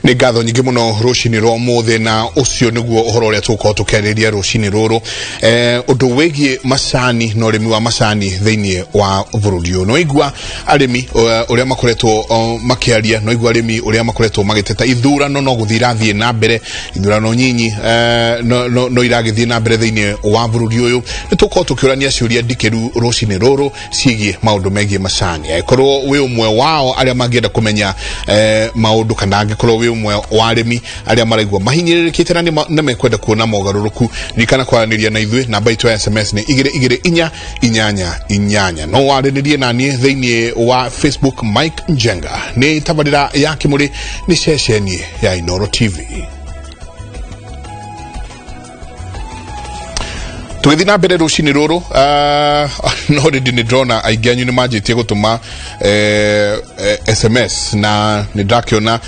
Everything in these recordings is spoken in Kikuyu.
Nĩ ngatho nyingĩ mũno rũcinĩ rwa ũmũthĩ, na ũcio nĩguo ũhoro ũrĩa tũgũkorwo tũkĩarĩrĩria rũcinĩ rũrũ, ũndũ wĩgiĩ macani na ũrĩmi wa macani thĩinĩ wa bũrũri ũyũ. Nĩwaigua arĩmi ũrĩa makoretwo makĩaria, nĩwaigua arĩmi ũrĩa makoretwo magĩteta. Ithurano no gũthiĩ irathiĩ na mbere, ithurano nyinyi no iragĩthiĩ na mbere thĩinĩ wa bũrũri ũyũ. Nĩ tũgũkorwo tũkĩũrania ciũria ndikĩru rũcinĩ rũrũ ciĩgiĩ maũndũ megiĩ macani. Angĩkorwo wĩ ũmwe wao arĩa mangĩenda kũmenya maũndũ, kana angĩkorwo wĩ ũmwe wa arĩmi arĩa maraigua mahinyĩrĩrĩkĩte na nĩ mekwenda kuona mogarũrũku, ririkana kwaranĩria na ithuĩ. Namba itũ ya SMS nĩ 22488. No warĩrĩrie na niĩ thĩinĩ wa Facebook, Mike Njenga. Nĩ tabarĩra ya Kĩmũrĩ, nĩ ceceni ya Inoro TV. Tũgĩthiĩ na mbere rũcinĩ rũrũ, no rĩndĩ nĩ ndĩrona aingĩ anyu nĩ manjĩtie gũtũma SMS, na nĩ ndakĩona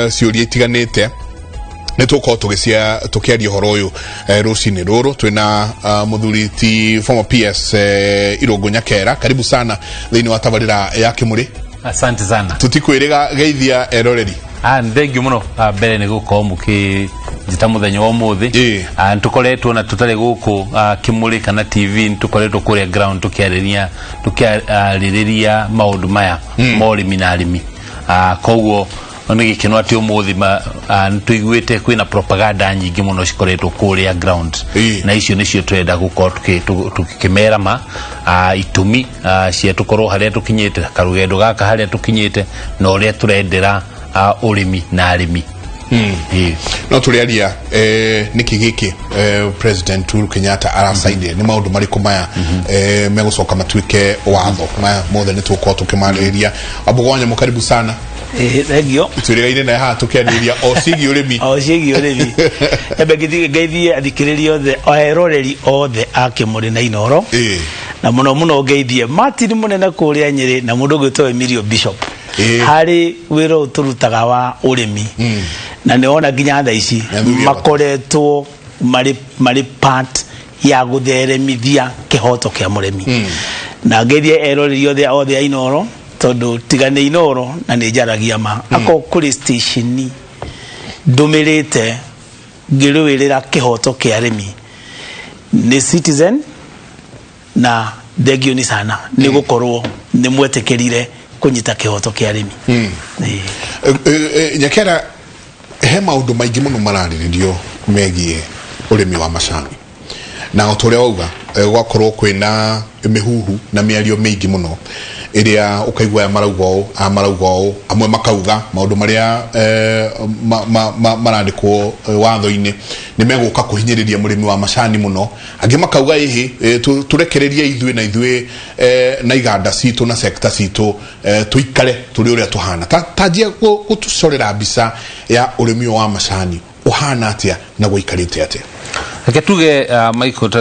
ciũria itiganĩte. Nĩ tũgũkorwo tũkĩaria ũhoro ũyũ rũcinĩ rũrũ. Twĩna mũthuri ti former PS Irũngũ Nyakera, karibu sana thĩinĩ wa tabarĩra ya Kĩmũrĩ. Asante sana. Tũtikwĩrĩga geithia eroreri. Ah, nĩ thengiũ mũno. Ah, mbere nĩ gũkorwo mũkĩnjĩta mũthenya wa ũmũthĩ. Ah, nĩ tũkoretwo na tũtarĩ gũkũ Kĩmũrĩ kana TV, nĩ tũkoretwo kũrĩa ground tũkĩarĩrĩria maũndũ maya ma ũrĩmi na arĩmi. Ah, koguo nĩ gĩkeno atĩ ũmũthĩ nĩ tũiguĩte kwĩna propaganda nyingĩ mũno cikoretwo kũrĩa ground, na icio nĩcio tũrenda gũkorwo tũkĩmera ma itũmi cia tũkorwo harĩa tũkinyĩte, karũgendo gaka harĩa tũkinyĩte, na ũrĩa tũrendera ũrĩmi na arĩmi. Ĩĩ. No tũrĩaria nĩkĩ gĩkĩ President Uhuru Kenyatta aracainire, nĩ maũndũ marĩkũ maya megũcoka matuĩke watho. Maya mothe nĩ tũgũkorwo tũkĩmarĩrĩria. Wambugu wa Nyamũ, karibu sana. Ĩĩ, thengio. Twĩrĩgaine naye haha tũkĩarĩrĩria o ciĩgiĩ ũrĩmi. O ciĩgiĩ ũrĩmi. Embe ngĩthiĩ ngeithie athikĩrĩria othe, o eroreri othe a Kĩmũrĩ na Inoro, na mũno mũno ngeithie Martin mũnene kũrĩa Nyĩrĩ na mũndũ ũgwĩtwo Emilio Bishop harĩ wĩra ũyũ tũrutaga wa ũrĩmi, na nĩ wona nginya thaa ici Nĩ athuri a bata. makoretwo marĩ part ya gũtheremithia kĩhoto kĩa mũrĩmi. Na ngeithie eroreri othe a Inoro, tondũ tiga nĩ Inoro na nĩ njaragia ma akorwo kũrĩ station ndũmĩrĩte ngĩrũĩrĩra kĩhoto kĩa arĩmi nĩ Citizen, na thengio nĩ sana nĩ gũkorwo nĩ mwetĩkĩrire kũnyita kĩhoto kĩa arĩmi. Ĩĩ. Nyakera, he maũndũ maingĩ mũno mararĩrĩrio megiĩ ũrĩmi wa macani, na o ta ũrĩa wauga, gwakorwo kwĩna mĩhuhu na mĩario mĩingĩ mũno ĩrĩa ũkaigua aya marauga ũũ, aya marauga ũũ, amwe makauga maũndũ marĩa marandĩkwo watho-inĩ nĩ megũka kũhinyĩrĩria mũrĩmi wa macani mũno. Angĩ makauga ĩhĩ, tũrekererie ithuĩ na ithuĩ na iganda citũ na sector citũ, tũikare tũrĩ ũrĩa tũhana. Tanjia gũtũcorera mbica ya ũrĩmi ũyũ wa macani ũhana atĩa na gũikarĩte atĩa? Reke tuge, Michael, ta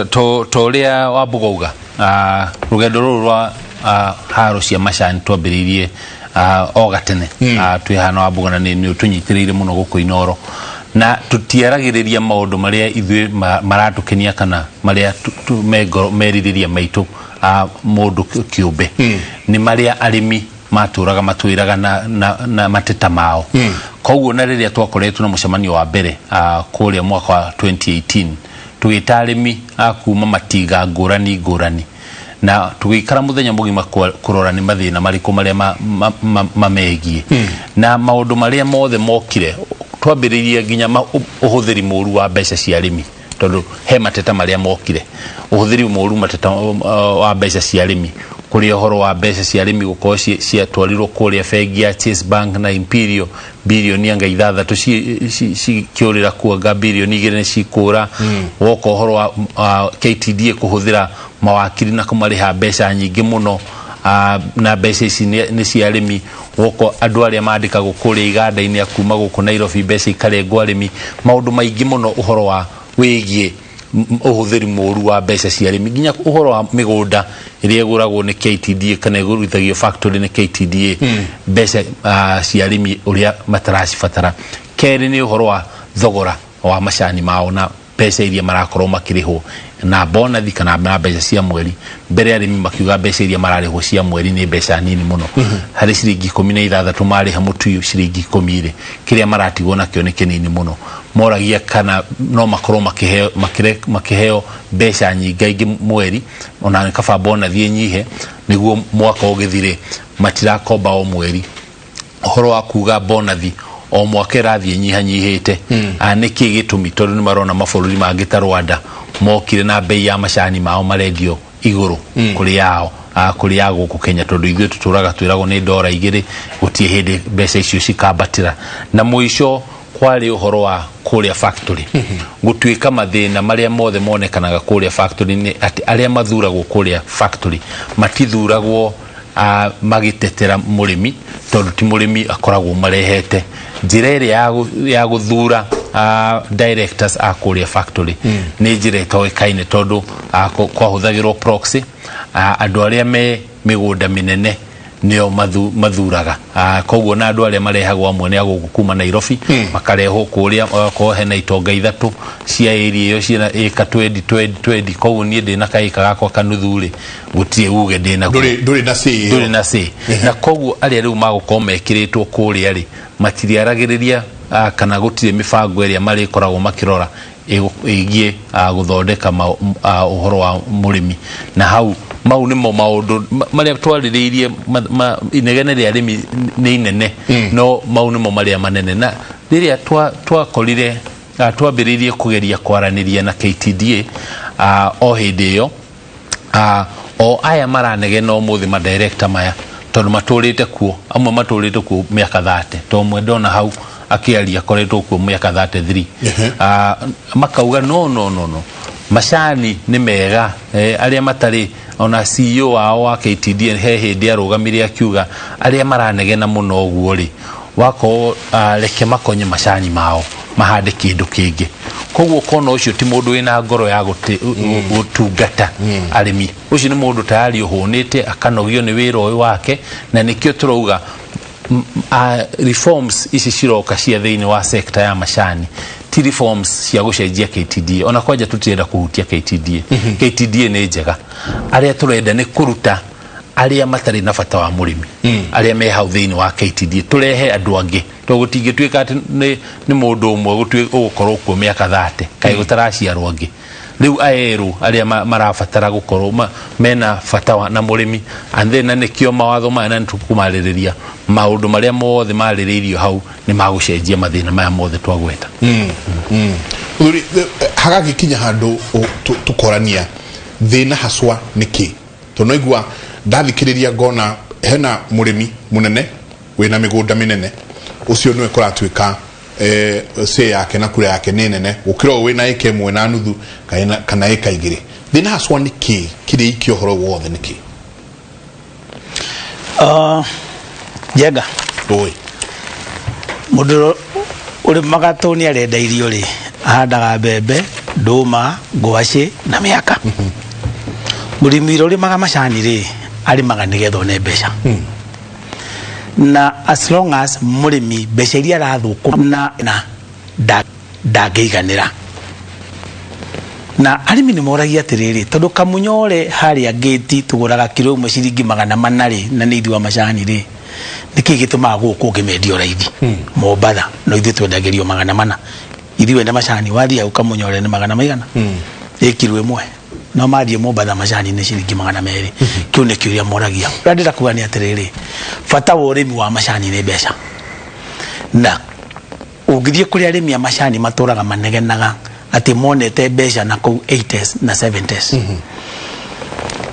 ũrĩa Wambuga uga, rũgendo rũrũ rwa haro cia macani twambĩrĩirie o gatene. Twĩ haha na Wambuga na nĩ ũtũnyitĩrĩire mũno gũkũ Inoro, na tũtiaragĩrĩria maũndũ marĩa ithuĩ maratũkenia kana marĩa me ngoro merirĩria maitũ mũndũ kĩũmbe, nĩ marĩa arĩmi matũraga matwĩraga na mateta mao. Koguo na rĩrĩa twakoretwo na mũcemanio wa mbere kũrĩa mwaka wa 2018, tũgĩta arĩmi a kuma matinga ngũrani ngũrani na tũgĩikara mũthenya mũgima kũrora nĩ mathĩna marĩkũ marĩa mamegiĩ na maũndũ marĩa mothe mokire. Twambĩrĩirie nginya ũhũthĩri mũru wa mbeca cia arĩmi, tondũ he mateta marĩa mokire, ũhũthĩri mũru mateta wa mbeca cia arĩmi, kũrĩa ũhoro wa mbeca cia arĩmi gũkorwo ciatwarirwo kũrĩa bengi ya Chase Bank na Imperial, birioni anga 6 cikĩũrĩra kuo, anga birioni 2 nĩ cikũra. Woka ũhoro wa KTDA kũhũthĩra mawakiri na kũmarĩha mbeca nyingĩ mũno, na mbeca ici nĩ cia arĩmi. Woka andũ arĩa mandĩkagwo kũrĩa iganda-inĩ a kuma gũkũ Nairobi, mbeca ikarengwo arĩmi. Maũndũ maingĩ mũno ũhoro wa wĩgiĩ ũhũthĩri mũru wa mbeca cia arĩmi, nginya ũhoro wa mĩgũnda ĩrĩa ĩgũragwo nĩ KTDA kana ĩgũrithagio factory nĩ KTDA, mbeca cia arĩmi ũrĩa mataracibatara. Kerĩ nĩ ũhoro wa thogora wa macani mao na mbeca iria marakorwo makĩrĩhwo. Na bonathi kana na mbeca cia mweri. Mbere arĩmi makiuga mbeca iria mararĩhwo cia mweri nĩ mbeca nini mũno. Harĩ ciringi 16 marĩha mũtu ciringi 10 rĩ, kĩrĩa maratigwo nakĩo nĩ kĩnini mũno. Moragia kana no makorwo makĩheo makĩheo mbeca nyingaingĩ mweri, ona nĩ kaba bonathi ĩnyihe nĩguo mwaka ũgĩthire matirakomba o mweri. Ũhoro wa kuga bonathi o mwaka ĩrathiĩ nyihanyihĩte, nĩ kĩ gĩtũmi? Tondũ nĩ marona mabũrũri mangĩ ta Rwanda mokire na bei ya macani mao marendio igũrũ kũrĩ yao, kũrĩ ya gũkũ Kenya, tondũ ithuĩ tũtũraga twĩragwo nĩ ndora 2, gũtirĩ hĩndĩ mbeca icio cikambatĩra. Na mũico kwarĩ ũhoro wa kũrĩa factory gũtuĩka mathĩna marĩa mothe monekanaga kũrĩa factory nĩ atĩ arĩa mathuragwo kũrĩa factory matithuragwo magĩtetera mũrĩmi, tondũ ti mũrĩmi akoragwo marehete. Njĩra ĩrĩa ya gũthura directors a kũrĩa factory nĩ njĩra ĩtoĩkaine, tondũ kwahũthagĩrwo proxy, andũ arĩa me mĩgũnda mĩnene nĩo mathuraga. Koguo na andũ arĩa marehagwo amwe nĩ agũkũ kuma Nairobi, makarehwo kũrĩa, okorwo hena itonga ithatũ cia area ĩyo ciĩna ĩka 20 20 20, koguo niĩ ndĩna kaĩka gakwa kanuthu rĩ, gũtirĩ uge ndĩna Ndũrĩ na say ĩyo. Ndũrĩ na say. Na koguo arĩa rĩu magũkorwo mekĩrĩtwo kũrĩa rĩ, matiriaragĩrĩria kana gũtirĩ mĩbango ĩrĩa marĩkoragwo makĩrora ĩgiĩ gũthondeka ũhoro wa mũrĩmi. Na hau mau nĩmo maũndũ marĩa twarĩrĩirie. Inegene rĩa arĩmi nĩ inene, no mau nĩmo marĩa manene. Na rĩrĩa twakorire twambĩrĩirie kũgeria kwaranĩria na KTDA, o hĩndĩ ĩyo o aya maranegena ũmũthĩ, madirector maya, tondũ matũrĩte kuo, amwe matũrĩte kuo mĩaka 30, to ũmwe ndona hau akĩaria akoretwo kuo mĩaka 33. Makauga no no no no, macani nĩ mega. Arĩa matarĩ ona CEO wao wa KTDA he hĩndĩ arũgamire akiuga arĩa maranegena mũno ũguo rĩ, wakorwo reke makonye macani mao mahande kĩndũ kĩngĩ. Koguo kona ũcio ti mũndũ wĩna ngoro ya gũtungata arĩmi, ũcio nĩ mũndũ tayari ũhũnĩte akanogio nĩ wĩra ũyũ wake. Na nĩkĩo tũrauga reforms ici ciroka cia thĩinĩ wa sector ya macani ti reforms cia gũcenjia KTDA. Ona kwanja tũtirenda kũhutia KTDA. KTDA nĩ njega. Arĩa tũrenda nĩ kũruta arĩa matarĩ na bata wa mũrĩmi, arĩa me hau thĩinĩ wa KTDA, tũrehe andũ angĩ, tondũ gũtingĩtuĩka atĩ nĩ mũndũ ũmwe ũgũkorwo kuo mĩaka 30, kaĩ gũtaraciarwo angĩ rĩu aerũ arĩa marabatara gũkorwo mena bata na mũrĩmi. And then na nĩkĩo mawatho maya, na nĩtũkũmarĩrĩria, maũndũ marĩa mothe marĩrĩirio hau nĩ magũcenjia mathĩna maya mothe twagweta. Mũthuri, hagagĩkinya handũ tũkorania thĩna haswa nĩ kĩ, tondũ naigua ndathikĩrĩria ngona hena mũrĩmi mũnene wĩna mĩgũnda mĩnene, ũcio nĩwe kũratuĩka say yake na kura yake nĩ nene gũkĩra ũyũ wĩna ĩka 1.5 kana ĩka 2. Thĩna haswa nĩ kĩ? Kĩrĩa iki ũhoro wothe nĩ kĩ? Njenga. Oi. Mũndũ ũrĩmaga tũ nĩ arenda irio rĩ, ahandaga mbembe, ndũma, ngwacĩ na mĩaka. Mũrĩmi ũrĩa ũrĩmaga macani rĩ, arĩmaga nĩgetha one mbeca. Na as long as mũrĩmi mbeca iria arathũkũma na ndangĩiganĩra. Na arĩmi nĩ moragia atĩrĩrĩ, tondũ kamunyore harĩa ngĩti tũgũraga kiro 1 ciringi 400 rĩ, na nĩ ithuĩ a macani rĩ, nĩkĩ gĩtũmaga gũkũ kũngĩ mendio raithi Mombatha, no ithuĩ twendagĩrio 400? Ithuĩ wenda macani wathiĩ hau kamunyore nĩ magana maigana ĩ kiro 1, no mathiĩ Mombatha macani nĩ ciringi 200. Kĩu nĩ kĩũria moragia. Ũrĩa ndĩrenda kuga nĩ atĩrĩrĩ, bata wa ũrĩmi wa macani nĩ mbeca. Na ũngĩthiĩ kũrĩ arĩmi a macani, matũraga manegenaga atĩ monete mbeca na kũu 80s na 70s.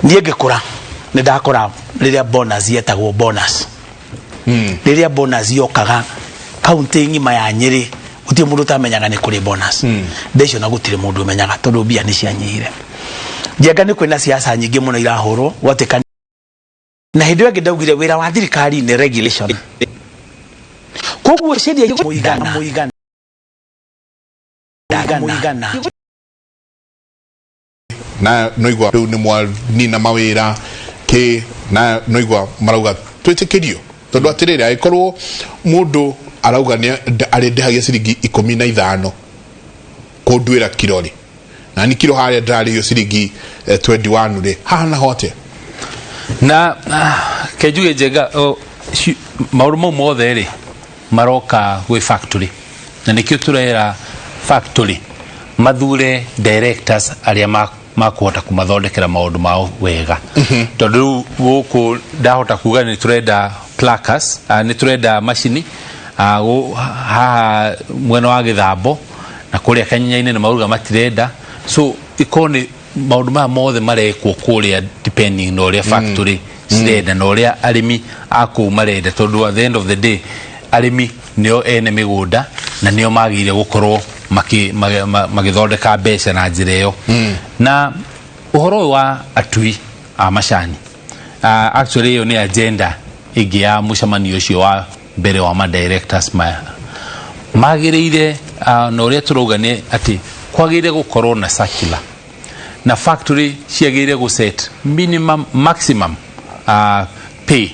Niĩ ngĩkũra nĩ ndakora rĩrĩa bonus yetagwo bonus, rĩrĩa bonus yokaga kaunti ng'ima ya Nyĩrĩ gũtirĩ mũndũ ũtamenyaga nĩ kũrĩ bonus. Mbeca na gũtirĩ mũndũ ũmenyaga tondũ mbia nĩ cianyihire. Njenga, nĩ kwĩna siasa nyingĩ mũno irahũrwo gwatĩka, na hĩndĩ ĩyo ĩngĩ ndaugire wĩra wa thirikari nĩ regulation, koguo sheria mũigana mũigana mũigana. Na noigua rĩu nĩ mwanina mawĩra kĩ, na noigua marauga twĩtĩkĩrio, tondũ atĩrĩrĩ, angĩkorwo mũndũ arauga nĩ arĩndĩhagia ciringi 15 kũnduĩra kiro rĩ, Na ni kilo harĩa ndĩrarĩhio ciringi 21 rĩ, haha naho atĩa? Na kenjuge Njenga, maũndũ mau mothe rĩ maroka gwĩ factory, na nĩkĩo tũrera factory mathure directors arĩa makũhota kũmathondekera maũndũ mao wega, tondũ rĩu gũkũ ndahota kuga nĩ tũrenda pluckers, nĩ tũrenda macini haha mwena wa Gĩthambo na kũrĩa Kanyenya-inĩ nĩ mauga matirenda. So ikorwo nĩ maũndũ maya mothe marekwo kũrĩa depending na ũrĩa factory cirenda na ũrĩa arĩmi a kũu marenda, tondũ at the end of the day arĩmi nĩo ene mĩgũnda na nĩo magĩrĩire gũkorwo magĩthondeka mbeca na njĩra ĩyo. Na ũhoro ũyũ wa atui a macani, actually ĩyo nĩ agenda ĩngĩ ya mũcemanio ũcio wa mbere wa ma directors maya magĩrĩire, na ũrĩa tũrauga nĩ atĩ kwagĩrĩire gũkorwo na circular na factory ciagĩrĩire gũ set minimum, maximum pay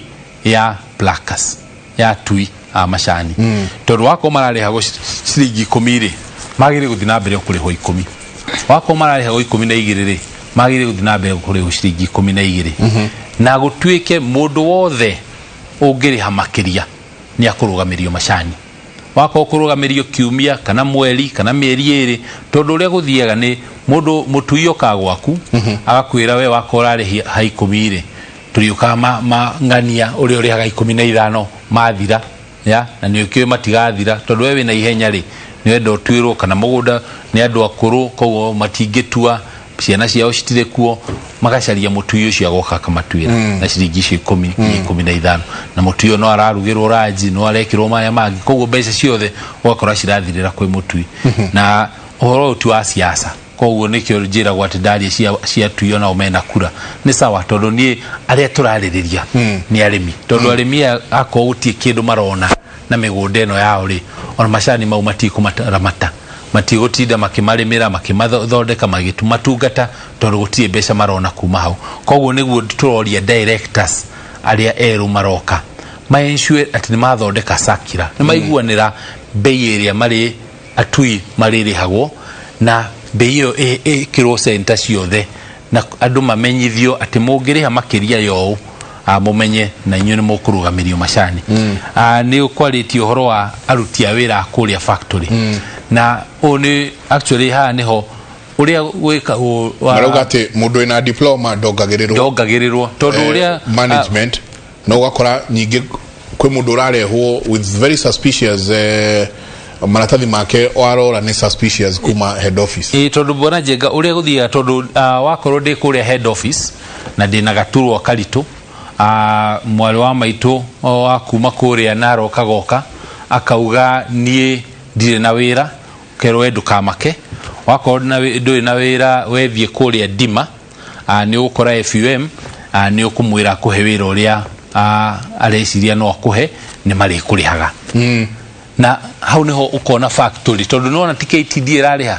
ya pluckers, ya atui a macani, tondũ wakorwo mararĩhagwo ciringi 10 rĩ, magĩrĩire gũthiĩ na mbere kũrĩhwo 10. Wakorwo mararĩhagwo 12 rĩ, magĩrĩire gũthiĩ na mbere kũrĩhwo ciringi 12, na gũtuĩke mũndũ wothe ũngĩrĩha makĩria nĩ akũrũgamĩrio macani, wakorwo kũrũgamĩrio kiumia kana mweri kana mĩeri 2, tondũ ũrĩa gũthiaga nĩ mũndũ mũtui okaga gwaku agakwĩra, "We wakorwo ũrarĩhia ha 10 rĩ, tũrĩũkaga ng'ania ũrĩa ũrĩhaga 15 mathira ya." Na nĩ ũkĩũĩ matigathira, tondũ we wĩna ihenya rĩ, nĩ wenda ũtuĩrwo kana mũgũnda nĩ andũ akũrũ, koguo matingĩtua, ciana ciao citirĩ kuo, magacaria mũtui ũcio agoka akamatuĩra na ciringi icio 10 nginya 15, na mũtui ũyũ no ararugĩrwo ranji, no arekĩrwo maya mangĩ, koguo mbeca ciothe ũgakora cirathirĩra kwĩ mũtui. Na ũhoro ũyũ ti wa siasa, koguo nĩkĩo njĩragwo atĩ ndaria cia atui onao mena kura. Nĩ sawa, tondũ niĩ arĩa tũrarĩrĩria nĩ arĩmi, tondũ arĩmi aya akorwo gũtirĩ kĩndũ marona na mĩgũnda ĩno yao rĩ, ona macani mau matikũmaramata, matigũtinda makĩmarĩmĩra, makĩmathondeka, magĩmatungata, tondũ gũtirĩ mbeca marona kuma hau. Koguo nĩguo tũroria directors arĩa erũ maroka ma ensure atĩ nĩ mathondeka circular, nĩ maiguanĩra bei ĩrĩa marĩ atui marĩrĩhagwo, na bei ĩyo ĩkĩrwo center ciothe, na andũ mamenyithio atĩ mũngĩrĩha makĩria ya ũũ, mũmenye na inyuĩ nĩ mũkũrũgamĩrio macani. Nĩ ũkwarĩtie ũhoro wa aruti a wĩra a kũrĩa factory, na ũũ nĩ actually haha nĩho ũrĩa gwĩkagwo Marauga atĩ mũndũ wĩna diploma ndongagĩrĩrwo. Ndongagĩrĩrwo tondũ ũrĩa Management na ũgakora nyingĩ kwĩ mũndũ ũrarehwo with very suspicious maratathi make, warora nĩ suspicious kuma head office. Ĩ, tondũ bwana Njenga, ũrĩa gũthiaga, tondũ wakorwo ndĩ kũrĩa head office na ndĩna gaturwa karitũ, mwarĩ wa maitũ wa kuma kũrĩa Narok agoka akauga, "Niĩ ndirĩ na wĩra." Kerwo, "We ndũkamake, wakorwo ndũrĩ na wĩra, wethiĩ kũrĩa Ndima, nĩ ũgũkora FUM, nĩ ũkũmwĩra akũhe wĩra ũrĩa areciria no akũhe, nĩ marĩkũrĩhaga." Na hau niho ukona factory, tondũ nĩwona ti KTD ĩrarĩha,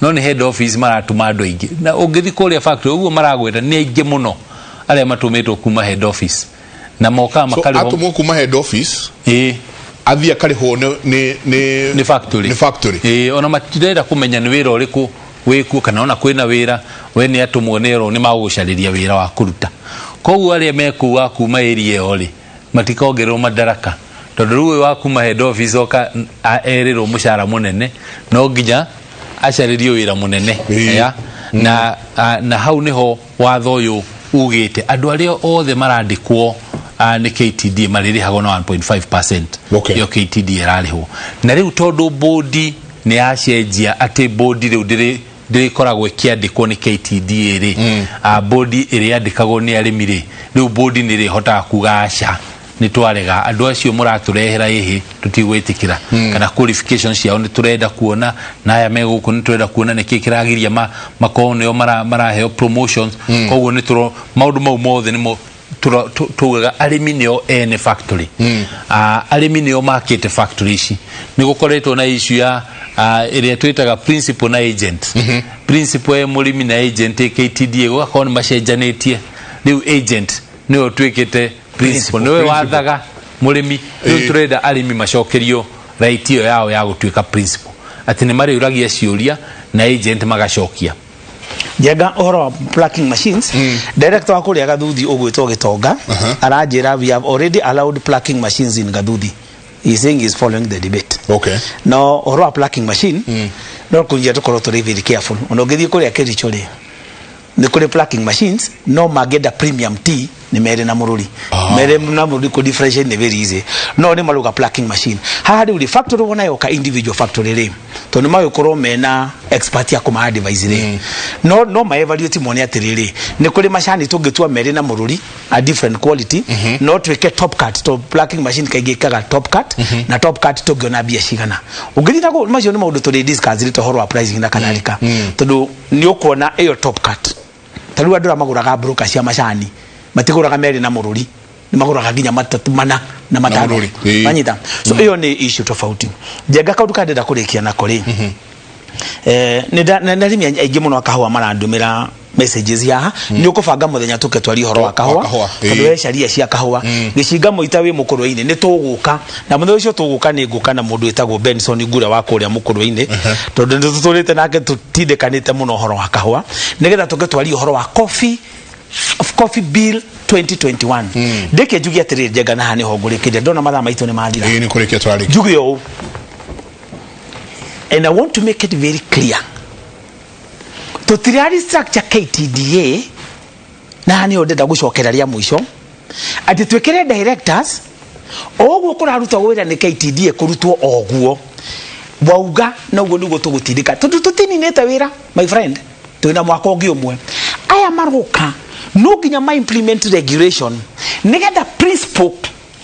no nĩ head office maratũma andũ aingĩ. Na ũngĩthiĩ kũrĩa factory ũguo maragwĩra nĩ aingĩ mũno arĩa matũmĩtwo kuma head office na mokaga So makarĩhwo. Atũmwo kuma head office, athiĩ akarĩhwo nĩ Nĩ factory. Nĩ factory. Ĩĩ, ona matirenda kũmenya nĩ wĩra ũrĩkũ wĩkuo kana ona kwĩna wĩra. We nĩ atũmwo nĩ erwo nĩ magũgũcarĩria wĩra wa kũruta. Koguo arĩa mekũu wa kuma area ĩyo rĩ, matikongererwo madaraka, tondũ rĩu ũyũ wa kuma head office oka erĩrwo mũcara mũnene, no nginya acarĩrio wĩra mũnene. Ya na hau niho watho ũyũ ugĩte andũ arĩa othe marandĩkwo nĩ KTD marĩrĩhagwo na 1.5%. Ĩyo KTD ĩrarĩhwo na rĩu, tondũ bodi nĩ yacenjia atĩ bodi rĩu ndĩrĩkoragwo ĩkĩandĩkwo nĩ KTDA rĩ, bodi ĩrĩa yandĩkagwo nĩ arĩmi rĩ, rĩu bodi nĩ ĩrĩhotaga kuga, "Aca, nĩ twarega andũ acio mũratũrehera ĩhĩ, tũtigwĩtĩkĩra," kana qualifications ciao nĩ tũrenda kuona, na aya me gũkũ nĩ tũrenda kuona nĩkĩ kĩragiria makorwo nĩo maraheo promotions. Koguo nĩ tũro maũndũ mau mothe nĩmo tugaga arĩmi nĩo ene factory. Arĩmi nĩo makĩte factory ici. Nĩ gũkoretwo na issue ya ĩrĩa twĩtaga principal na agent, principal e mũrĩmi na agent KTDA, gũgakorwo nĩ macenjanĩtie. Rĩu agent nĩwe ũtuĩkĩte principal, nĩwe wathaga mũrĩmi. Rĩu tũrenda arĩmi macokerio right ĩyo yao ya gũtuĩka principal, atĩ nĩ marĩũragia ciũria na agent magacokia. Njenga ũhoro wa plucking machines, director wa kũrĩa Gathuthi ũgwĩtwo Gĩtonga aranjĩra, "We have already allowed plucking machines in Gathuthi." He is saying he is following the debate. No ũhoro wa plucking machine, no kũnjia tũkorwo tũrĩ very careful. Ona ũngĩthiĩ kũrĩa Kericho rĩ, nĩ kũrĩ plucking machines, no mangĩenda premium tea nĩ merĩ na mũrũri. Merĩ na mũrũri kũ differentiate nĩ very easy, no nĩ marauga plucking machine haha. Rĩu rĩ, factory wona yoka, individual factory rĩ, tondũ nĩ magĩkorwo mena expert ya kũma advise rĩ, no ma evaluate mone atĩrĩrĩ, nĩ kũrĩ macani tũngĩtua merĩ na mũrũri a different quality, no twĩke top cut to plucking machine kaingĩ ĩkaga top cut, na top cut tũngĩona mbia cigana ũngĩthiĩ na macio nĩ maũndũ tũrĩ discuss rĩ, ũhoro wa pricing na kadhalika, tondũ nĩ ũkuona ĩyo top cut, ta rĩu andũ arĩa magũraga broker cia macani matigũraga merĩ na mũrũri, nĩ magũraga nginya matatũ, mana na matano. Mũrũri, ĩĩ. Wanyita? So ĩyo nĩ issue tofauti. Njenga, kaũndũ karĩa ndĩrenda kũrĩkia nako rĩ, nĩ arĩmi aingĩ mũno a kahũa marandũmĩra messages haha, nĩ ũkũbanga mũthenya tũke twarie ũhoro wa kahũa, Wa kahũa, tondũ ĩĩ. he caria cia kahũa gĩcinga mũita wĩ mũkũrwe-inĩ. Nĩ tũgũka na mũthenya ũcio tũgũka, nĩ ngũka na mũndũ wĩtagwo Benson Ngure wa kũrĩa mũkũrwe-inĩ, tondũ nĩ tũtũrĩte nake tũtindĩkanĩte mũno ũhoro wa kahũa, nĩgetha tũke twarie ũhoro wa coffee bill 2021. Ndĩke njuge atĩrĩrĩ, Njenga, na haha nĩho ngũrĩkĩria, ndona mathaa maitũ nĩ mathira. Ĩĩ, nĩ kũrĩkia tũrarĩkia. Njuge ũũ, and I want to make it very clear, tũtirari structure KTDA, na haha nĩho ndĩrenda gũcokera rĩa mũico, atĩ twĩkĩre directors o ũguo kũrarutwo wĩra nĩ KTDA, kũrutwo o ũguo wauga, na ũguo nĩguo tũgũtindĩka, tondũ tũtininĩte wĩra, my friend. Twĩna mwaka ũngĩ ũmwe. Aya maroka no nginya ma implement regulation nĩgetha principal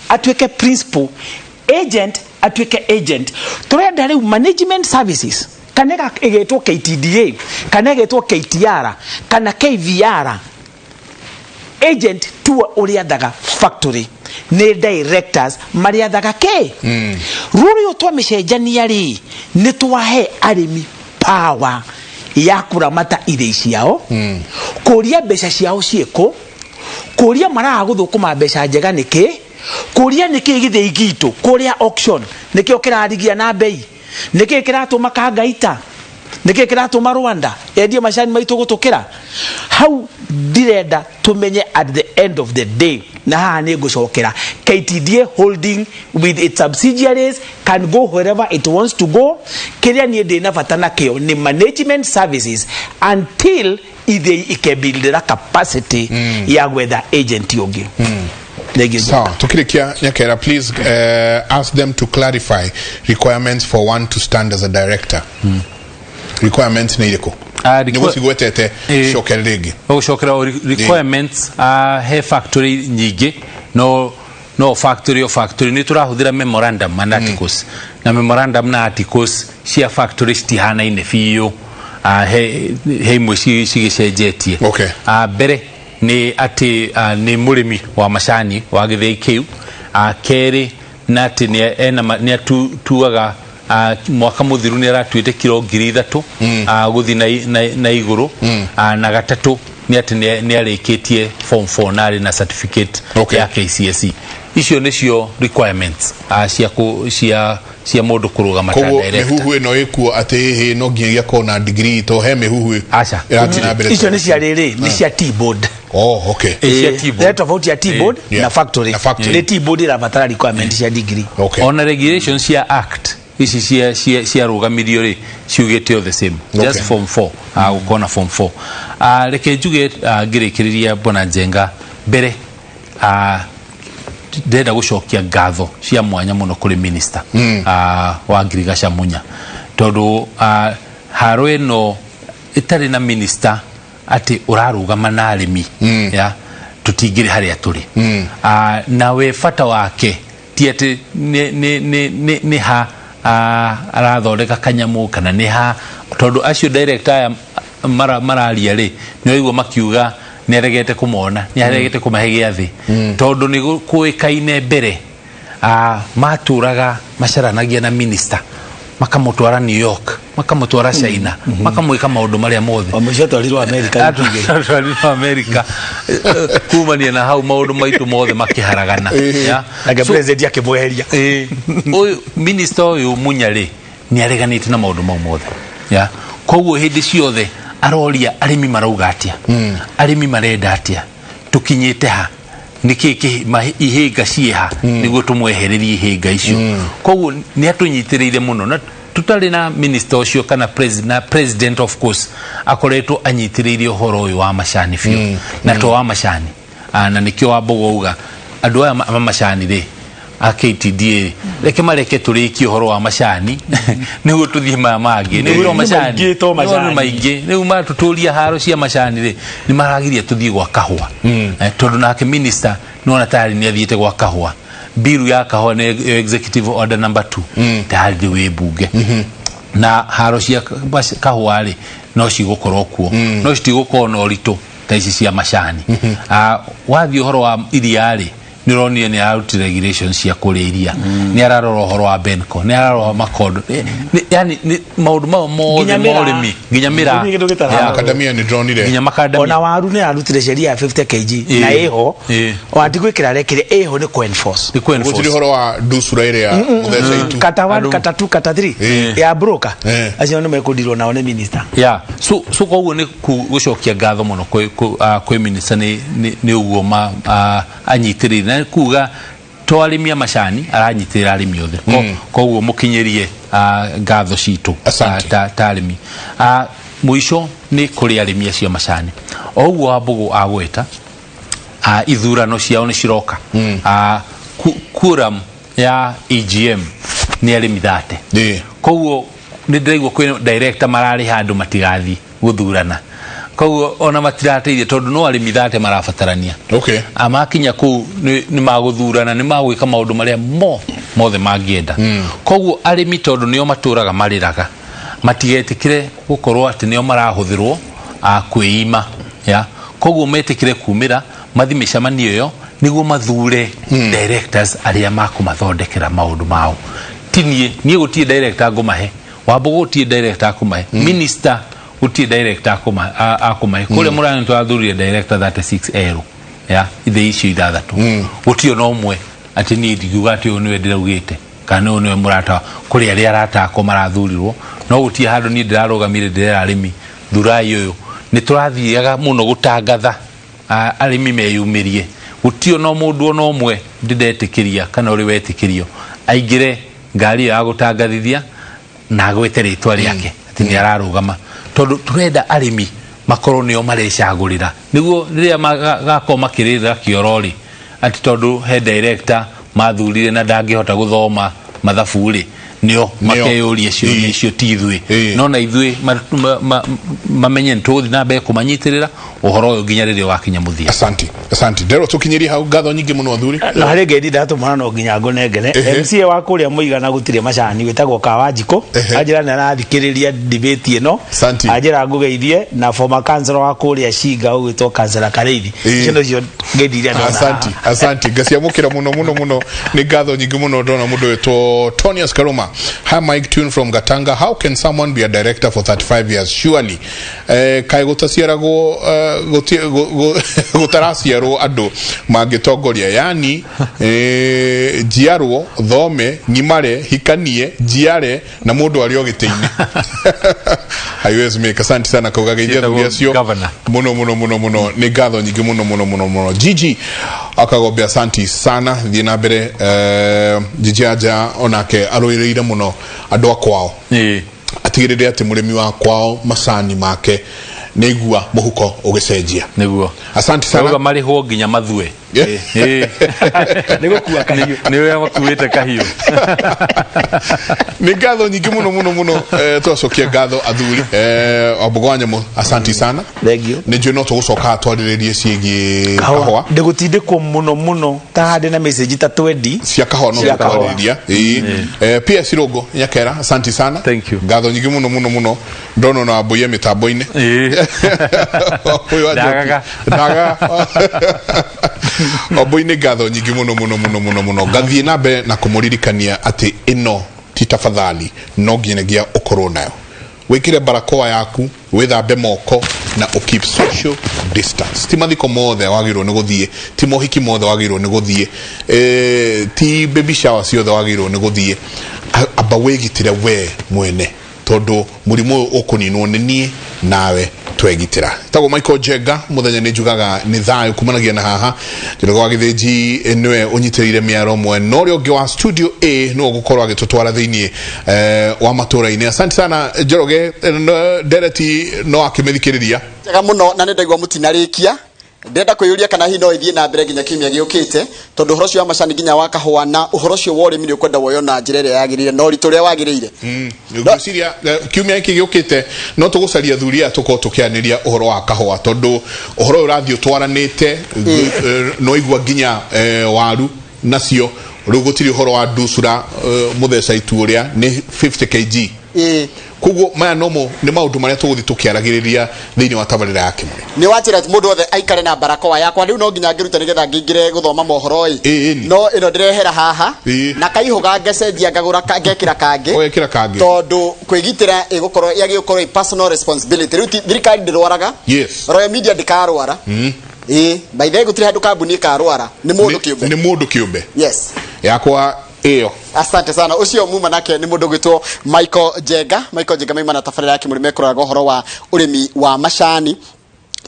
atuĩke principal, agent atuĩke agent. Tũrenda rĩu management services, kana ĩgetwo KTDA, kana ĩgetwo KTR, kana KVR, agent tuo ũrĩathaga factory, nĩ directors marĩathaga kĩ rũrĩ. Ũyũ twamĩcenjania rĩ, nĩ twahe arĩmi power ya kũramata ithĩi ciao, kũria mbeca ciao ciĩkũ, kũria maraga gũthũkũma mbeca njega nĩkĩ, kũria nĩkĩ gĩthĩi gitũ kũrĩa auction nĩkĩo kĩrarigia na mbei, nĩkĩ kĩratũma Kangaita, nĩkĩ kĩratũma Rwanda endie macani maitũ gũtũkĩra hau. Ndirenda tũmenye at the end of the day, na haha nĩ ngũcokera, KTDA Holding with its subsidiaries can go wherever it wants to go. Kĩrĩa niĩ ndĩ na bata nakĩo nĩ management services until ithĩi ikebuildĩra capacity ya gwetha agent ũngĩ. Thank you. Sawa, tukirikia Nyakera, please ask them to clarify requirements for one to stand as a director. Requirements nĩ irĩkũ? Ah, nĩ gũcigwetete. Cokere rĩngĩ. Gũcokera o requirements, he factory nyingĩ, no factory o factory nĩ tũrahũthĩra memorandum and articles, na memorandum na articles cia factory citihanaine biũ. He imwe cigĩcenjetie. Mbere nĩ atĩ nĩ mũrĩmi wa macani wa gĩthĩi kĩu. Kerĩ na atĩ nĩ ena nĩ atuaga mwaka mũthiru nĩ aratuĩte kiro 3000 gũthiĩ na igũrũ. Na gatatũ nĩ atĩ nĩ arĩkĩtie form 4 na arĩ na certificate ya KCSE. Icio nĩcio requirements cia mũndũ kũrũgama ta Koguo director. mĩhuhu ĩno ĩkuo atĩ ĩhĩ no nginyagia korwo na degree, to he mĩhuhu Aca. ĩrathiĩ na mbere. Icio nĩ cia rĩrĩ, nĩ cia tea board. Oh, okay. Ĩ, cia tea board. Nĩ tofauti ya tea board na factory. Na factory. Nĩ tea board ĩrabatara requirement cia degree. Ona regulations cia act ici cia ciarũgamirio rĩ, ciugĩte o the same, just form 4, gũkorwo na form 4. Reke njuge, ngĩrĩkĩrĩria, bwana Njenga, mbere ndĩrenda gũcokia ngatho cia mwanya mũno kũrĩ minister wa Ngirigaca Munya, tondũ haro ĩno ĩtarĩ na minister atĩ ũrarũgama na arĩmi ya tũtingĩrĩ harĩa tũrĩ. Nawe bata wake ti atĩ nĩ ha arathondeka kanyamũ kana nĩ ha, tondũ acio director aya mararia rĩ, nĩ waigua makiuga nĩ aregete kũmona, nĩ aregete kũmahe gĩathĩ, tondũ nĩ kũĩkaine mbere matũraga macaranagia na minister, makamũtwara New York, makamũtwara China, makamwĩka maũndũ marĩa mothe. O mũico atwarirwo America wiki igĩrĩ. Atwarirwo America. Kumania na hau maũndũ maitũ mothe makĩharagana. Yeah. Nake president akĩmweheria. Ũyũ minister ũyũ Munya rĩ, nĩ areganĩte na maũndũ mau mothe, yeah. Koguo hĩndĩ ciothe Aroria arĩmi marauga atĩa, arĩmi marenda atĩa, tũkinyĩte ha, nĩkĩ ihĩnga ciĩha nĩguo tũmwehererie ihĩnga icio. Koguo nĩ atũnyitĩrĩire mũno, na tũtarĩ na minister ũcio kana na president, of course, akoretwo anyitĩrĩire ũhoro ũyũ wa macani biũ, na to wa macani. Na nĩkĩo Wambogo auga andũ aya ma macani rĩ, a KTDA, reke mareke tũrĩkie ũhoro wa macani nĩguo tũthiĩ maya mangĩ. Nĩguo to Nĩ macani. Maingĩ to macani. Nĩ maingĩ. Rĩu matũtũria haro cia macani rĩ, nĩ maragiria tũthiĩ gwa kahũa. Tondũ nake minister nĩwona tayari nĩ athiĩte gwa kahũa, biru ya kahũa nĩ executive order number 2, tayari rĩu wĩ mbunge, na haro cia kahũa rĩ, no cigũkorwo kuo, no citigũkorwo na ũritũ ta ici cia macani. Wathiĩ ũhoro wa iria rĩ, nĩ ũronire nĩ ararutire regulations cia kũrĩa iria, nĩ ararora ũhoro wa Benco, nĩ ararora makondo. Yani maũndũ mau mothe Nginya mĩraa. ma ũrĩmi, nginya mĩraa. Gũtirĩ kĩndũ gĩtararorwo. Makadamia nĩ ndronire. Nginya makadamia. Ona waru nĩ arutire sheria ya 50 kg na ĩho ona ti gwĩkĩra rekire ĩho nĩ kũ-enforce. Nĩ kũ-enforce. Gũtirĩ ũhoro wa ndusura ĩrĩa mũtheca itu. Kata 1, Andũ- kata 2, kata 3 ya broker acio nĩ mekũndirwo nao nĩ minister. Yeah, so koguo nĩ gũcokia ngatho mũno kwĩ minister nĩ ũguo ma anyitĩrĩire, na nĩ kuga to arĩmi a macani, aranyitĩrĩra arĩmi othe. Koguo mũkinyĩrie ngatho citũ. Asante. Ta arĩmi. Mũico nĩ kũrĩ arĩmi acio a macani, o ũguo Wambũgũ agweta, ithurano ciao nĩ ciroka. Quorum ya EGM nĩ arĩmi 30. Koguo nĩ ndĩraigua kwĩ director mararĩha andũ matigathiĩ gũthurana, koguo ona matirateithia tondũ no arĩmi 30 marabatarania. Amakinya kũu nĩ magũthurana, nĩ magwĩka maũndũ marĩa mo mothe mangĩenda. Koguo arĩmi, tondũ nĩo matũraga marĩraga, matigetĩkĩre gũkorwo atĩ nĩo marahũthĩrwo kwĩima ya. Koguo metĩkĩre kumĩra mathi mĩcemanio ĩyo nĩguo mathure directors arĩa makũmathondekera maũndũ mao. Ti niĩ, niĩ gũtirĩ director ngũmahe, Wambũgũ gũtirĩ director akũmahe, minister gũtirĩ director akũmahe. Kũrĩa mũrani tũrathurire director 36 erũ ya ithĩ icio ithathatũ, gũtirĩ ona ũmwe atĩ niĩ ndingiuga atĩ ũyũ nĩwe ndĩraugĩte kana ũyũ nĩwe mũrata. Kũrĩ arĩa arata akwa marathurirwo, no gũtirĩ handũ niĩ ndĩrarũgamire ndĩrera arĩmi thurai ũyũ. Nĩ tũrathiaga mũno gũtangatha arĩmi meyumĩrie. Gũtirĩ ona mũndũ ona ũmwe ndĩndetĩkĩria kana ũrĩ wetĩkĩrio aingĩre ngari ĩyo ya gũtangathithia na agwete rĩtwa rĩake atĩ nĩ ararũgama, tondũ tũrenda arĩmi makorwo nĩo marecagũrĩra, nĩguo rĩrĩa magakorwo makĩrĩrĩra kĩoro rĩ, atĩ tondũ he director mathurire na ndangĩhota gũthoma mathabu rĩ, nĩo makeyũria ciũria icio, ti ithuĩ. No na ithuĩ mamenye nĩ tũgũthiĩ na mbere kũmanyitĩrĩra ũhoro ũyũ nginya rĩrĩa ũgakinya mũthia. Asante, asante. Nderwo tũkinyĩrie hau. Ngatho nyingĩ mũno, athuri. Na harĩ ngeithi ndatũmana no nginya ngũnengere. MCA wa kũrĩa mũigana gũtirĩ macani wĩtagwo Kawanjikũ anjĩra nĩ arathikĩrĩria debate ĩno. Asante. Anjĩra ngũgeithie na former councillor wa kũrĩa Cinga ũgwĩtwo councillor Karĩithi. Icio nĩcio ngeithi iria ndona. Asanti, asanti, ngaciamũkĩra mũno mũno mũno. Nĩ ngatho nyingĩ mũno. Ndona mũndũ wĩtwo Tonius Karuma: "Hi Mike, tune from Gatanga. How can someone be a director for 35 years? Surely kaĩ gũtaciaragwo gũtaraciarwo andũ mangĩtongoria? Yani njiarwo, thome, ng'imare, hikanie, njiare na mũndũ arĩ o gĩtĩ-inĩ. Haiwezi make." Asante sana, kauga geithia athuri Ciĩtagwo acio governor. Muno muno muno muno. Nĩ ngatho nyingĩ mũno mũno mũno mũno. Gigi akagombe, asanti sana, thiĩ na mbere. Gigi anja onake arũĩrĩire mũno andũ a kwao, atigĩrĩre atĩ mũrĩmi wa kwao macani make nĩ igua mũhuko ũgĩcenjia. Nĩguo. Asante sana. Rauga marĩhwo nginya mathue. Nĩ gũkua kahiũ. Nĩ ũrĩa makuĩte kahiũ. Nĩ ngatho nyingĩ mũno mũno mũno. Twacokia ngatho athuri. Wambugo wa Nyamũ, asanti sana. Thank you. Nĩ njũĩ no tũgũcoka twarĩrĩrie ciĩgiĩ kahũa. Ndĩgũtindĩkwo mũno mũno ta handĩ na message ta 20 cia kahũa no cia kahũa. tũkwarĩrĩria. Ĩĩ. PS Irũngũ Nyakera, asanti sana. Thank you. Ngatho nyingĩ mũno mũno mũno. Ndona ona wambũiye mĩtambo-inĩ. Ũyũ wa Njoki. Ndagaga. Ndagaga. Wambũi-inĩ, ngatho nyingĩ mũno mũno mũno mũno mũno. Ngathiĩ na mbere na kũmũririkania atĩ ĩno ti tafadhali, no nginyagia ũkorwo nayo. Wĩkĩre barakoa yaku, wĩthambe moko na ũkeep social distance. Ti mathiko mothe wagĩrĩirwo nĩ gũthiĩ, ti mohiki mothe wagĩrĩirwo nĩ gũthiĩ, ti baby shower ciothe wagĩrĩirwo nĩ gũthiĩ. Amba wĩgitĩre we mwene, tondũ mũrimũ ũyũ ũkũninwo nĩ niĩ nawe. Twegitĩra. Tagwo Michael Njenga, mũthenya nĩ njugaga nĩ thayũ kumanagia na haha. Njoroge wa Gĩthĩnji nĩwe ũnyitĩrĩire mĩaro mwena ũrĩa ũngĩ wa studio A, nĩwe ũgũkorwo agĩtũtwara thĩinĩ wa matũra-inĩ. Asante sana Njoroge, ndereti no akĩmĩthikĩrĩria. Njega mũno, na nĩ ndaigua mũtinarĩkia. Ndĩrenda kwĩyũria kana hihi no ĩthiĩ na mbere nginya kiumia gĩũkĩte, tondũ ũhoro ũcio wa macani nginya wa kahũa na ũhoro ũcio wa ũrĩmi nĩ ũkwenda woywo na njĩra ĩrĩa yagĩrĩire na ũritũ ũrĩa wagĩrĩire. Ngwĩciria kiumia gĩkĩ gĩũkĩte no tũgũcaria athuri aya tũkorwo tũkĩanĩria ũhoro wa kahũa, tondũ ũhoro ũyũ ũrathiĩ ũtwaranĩte. No igua nginya waru nacio rĩu gũtirĩ ũhoro wa ndusura, mũtheca itu ũrĩa nĩ 50 kg. Koguo maya nomo nĩ maũndũ marĩa tũgũthiĩ tũkĩaragĩrĩria thĩinĩ wa tabarĩra ya Kĩmũrĩ. Nĩ wanjĩra mũndũ wothe aikare na barakoa yakwa. Rĩu no nginya ngĩrute nĩgetha ngĩingĩre gũthoma mohoro ĩ. Ĩĩ, no ĩno ndĩrehera haha na kaihũga ngecenjia, ngagũra ngekĩra kangĩ. Ũgekĩra kangĩ. Tondũ kwĩgitĩra ĩgũkorwo yagĩgũkorwo ĩ personal responsibility. Rĩu thirikari ndĩrwaraga. Royal Media ndĩkarwara. Ĩĩ, by the way, gũtirĩ handũ kambuni ĩkarwara, nĩ mũndũ kĩũmbe. Nĩ mũndũ kĩũmbe. Yes. Yakwa ĩyo. Asante sana. Ũcio muma nake nĩ mũndũ gwĩtwo Michael Njenga. Michael Njenga maima na tabarĩra ya Kĩmũrĩ, mekũroraga ũhoro wa ũrĩmi wa macani,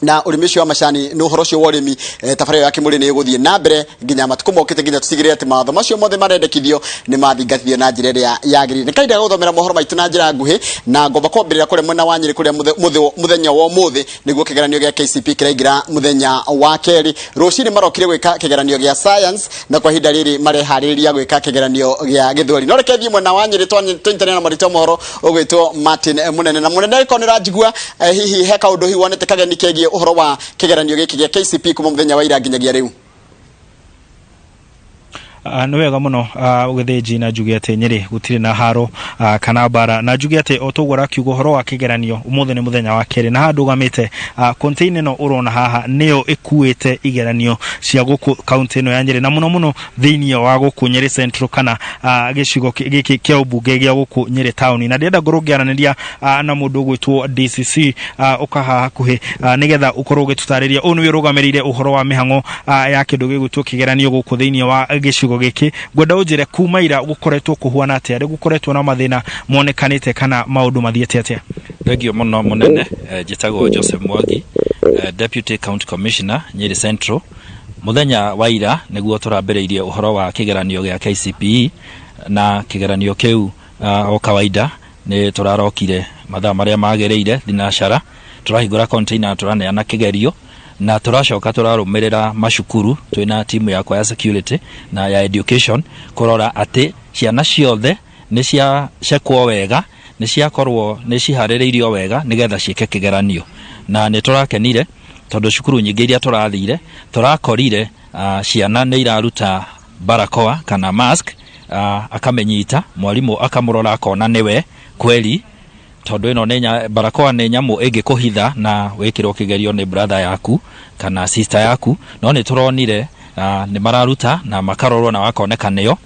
na ũrĩmi ũcio wa macani nĩ ũhoro ũcio wa ũrĩmi. Tabarĩra ya Kĩmũrĩ nĩ ĩgũthiĩ na mbere nginya matukũ mokĩte, nginya tũtigĩrĩre atĩ mawatho macio mothe marendekithio nĩ mathingatithio na njĩra ĩrĩa yagĩrĩire. Nĩ kahinda ga gũthomera mohoro maitũ na njĩra nguhĩ, na ngomba kwambĩrĩra kũrĩa mwena wa Nyĩrĩ, kũrĩa mũthenya wa ũmũthĩ nĩguo kĩgeranio gĩa KCP kĩraingĩra mũthenya wa kerĩ. Rũcinĩ marokire gwĩka kĩgeranio gĩa science, na kwa ihinda rĩrĩ mareharĩrĩria gwĩka kĩgeranio gĩa gĩthweri. No reke thiĩ mwena wa Nyĩrĩ tũnyitanĩre na mwandĩki wa mohoro ũgwĩtwo Martin Mũnene. Na Mũnene, ĩkorwo nĩ ũranjigua, hihi he kaũndũ hihi wonete kageni kegiĩ ũhoro wa kĩgeranio gĩkĩ gĩa KCP kuma mũthenya wa ira nginyagia rĩu? Nĩ wega mũno, Gĩthĩnji, na njuge atĩ Nyĩrĩ gũtirĩ na haro kana mbara, na njuge atĩ o toguo ũrakiuga ũhoro wa kĩgeranio, ũmũthĩ nĩ mũthenya wa kerĩ, na haha ndũgamĩte, container ĩno ũrona haha nĩyo ĩkuĩte igeranio cia gũkũ kaunti ĩno ya Nyĩrĩ, na mũno mũno thĩinĩ wa gũkũ Nyĩrĩ Central kana gĩcigo gĩkĩ kĩa ũmbunge gĩa gũkũ Nyĩrĩ town. Na ndĩrenda ngorwo ngĩaranĩria na mũndũ ũgwĩtwo DCC ũka haha hakuhĩ, nĩgetha ũkorwo ũgĩtũtarĩria. Ũyũ nĩwe ũrũgamĩrĩire ũhoro wa mĩhang'o ya kĩndũ gĩgwĩtwo kĩgeranio gũkũ thĩinĩ wa gĩcigo gĩkĩ. Ngwenda ũnjĩre kuma ira gũkoretwo kũhuana atĩa, rĩ gũkoretwo na mathĩna monekanĩte kana maũndũ mathiĩte atĩa? Thengio mũno mũnene. Njĩtagwo Joseph Mwangi, Deputy County Commissioner, Nyeri Central. Mũthenya wa ira nĩguo tũrambĩrĩirie ũhoro wa kĩgeranio gĩa KCPE, na kĩgeranio kĩu o kawaida nĩ tũrarokire mathaa marĩa magĩrĩire thinacara, tũrahingũra container, tũraneana kĩgerio, na tũracoka tũrarũmĩrĩra macukuru twĩna timu yakwa ya security na ya education kũrora atĩ ciana ciothe nĩ ciacekwo wega, nĩ ciakorwo nĩ ciharĩrĩirio wega nĩgetha ciĩke kĩgeranio. Na nĩ tũrakenire tondũ cukuru nyingĩ iria tũrathire tũrakorire ciana nĩ iraruta barakoa kana mask, akamĩnyita, mwarimũ akamũrora akona nĩwe kweli, tondũ ĩno nĩ barakoa nĩ nyamũ ĩngĩkũhitha na wĩkĩrwo kĩgerio nĩ brother yaku kana sister yaku. No nĩ tũronire nĩ mararuta na makarorwo na wakoneka nĩo,